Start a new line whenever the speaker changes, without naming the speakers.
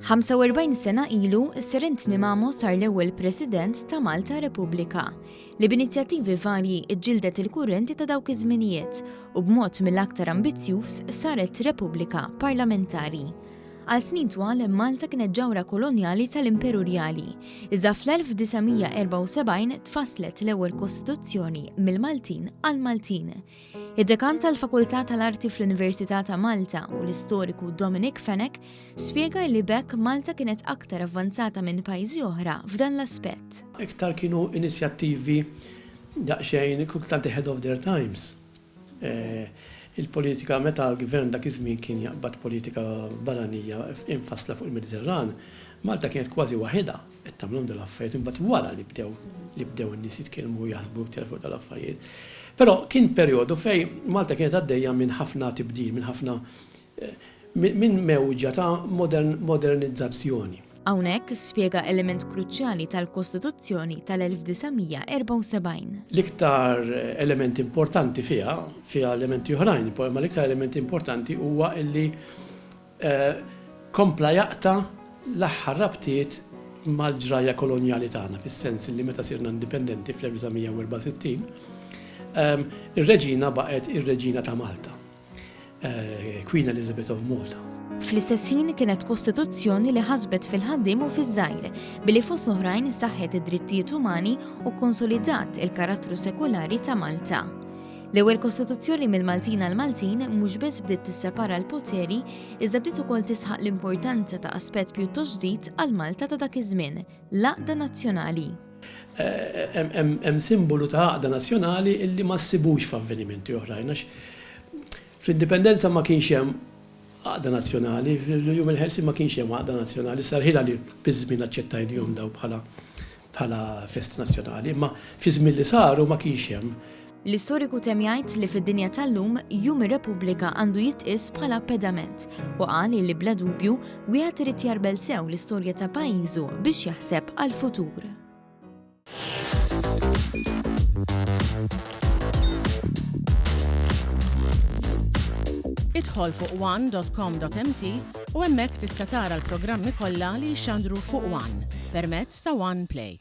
45 sena ilu, Sir Anthony Mamo sar l-ewwel President ta' Malta Repubblika, li b'inizjattivi varji ġġieldet il-kurrenti ta' dawk iż-żminijiet u b'mod mill-aktar ambizzjuż saret Repubblika Parlamentari. Għal snin twal, Malta kienet ġawhra kolonjali tal-Imperu Rjali, iżda fl-1974 tfasslet l-ewwel Kostituzzjoni mill-Maltin għall-Maltin. Id-Dekan tal-Fakultà tal-Arti fl-Università ta' Malta u l-istoriku Dominic Fenech spjega li b'hekk Malta kienet aktar avvanzata minn pajjiżi oħra f'dan l-aspett.
Iktar kienu inizjattivi daqsxejn kultant ahead of their times. Il-politika meta l-gvern dak iż-żmien kien jaqbad politika barranija imfassla fuq il-Mediterran, Malta kienet kważi waħidha. Qed tagħmilhom dawn l-affarijiet imbagħad wara li bdew li bdew in-nies jitkellmu u jaħsbu iktar fuq dawn l-affarijiet. Però kien perjodu fejn Malta kienet għaddejja minn ħafna tibdil, minn ħafna minn mewġa ta' modernizzazzjoni.
Hawnhekk spjega element kruċjali tal-Kostituzzjoni tal-1974.
L-iktar element importanti fiha, fiha elementi oħrajn, imma l-iktar element importanti huwa illi Kompla jaqta' l-aħħar rabtiet mal-ġrajja kolonjali tagħna, fis-sens li meta sirna indipendenti fl-1964, ir-Reġina baqgħet ir-Reġina ta' Malta, Queen Elizabeth of Malta.
Fl-istess ħin kienet kostituzzjoni li ħasbet fil-ħaddiem u fiż-żgħir, billi fost l-oħrajn saħħet id-drittijiet umani u kkonsolidat il-karattru sekulari ta' Malta. L-ewwel Kostituzzjoni mill-Maltin għall-Maltin mhux biss bdiet tissepara l-poteri, iżda bdiet ukoll tisħaq l-importanza ta' aspett pjuttost ġdid għal Malta ta' dak iż-żmien, l-għaqda nazzjonali.
Hemm simbolu ta' għaqda nazzjonali li ma ssibux f'avvenimenti oħrajn għax fl-Indipendenza ma kienx hemm għaqda nazzjonali, fil-Jum il-Ħelsien ma kienx hemm għaqda nazzjonali, sar ħin li biż-żmien aċċettajnihom dawn bħala bħala festi nazzjonali, imma fiż-żmien li saru ma kienx hemm.
L-istoriku temm jgħid li fid-dinja tal-lum, Jum ir-Repubblika għandu jitqies bħala pedament u qal li bla dubju wieħed irid jagħrbel sew l-istorja ta' pajjiżu biex jaħseb għall-futur.
Idħol fuq one.com.mt u hemmhekk tista' tara l-programmi kollha li jixxandru fuq One permezz ta' One Play.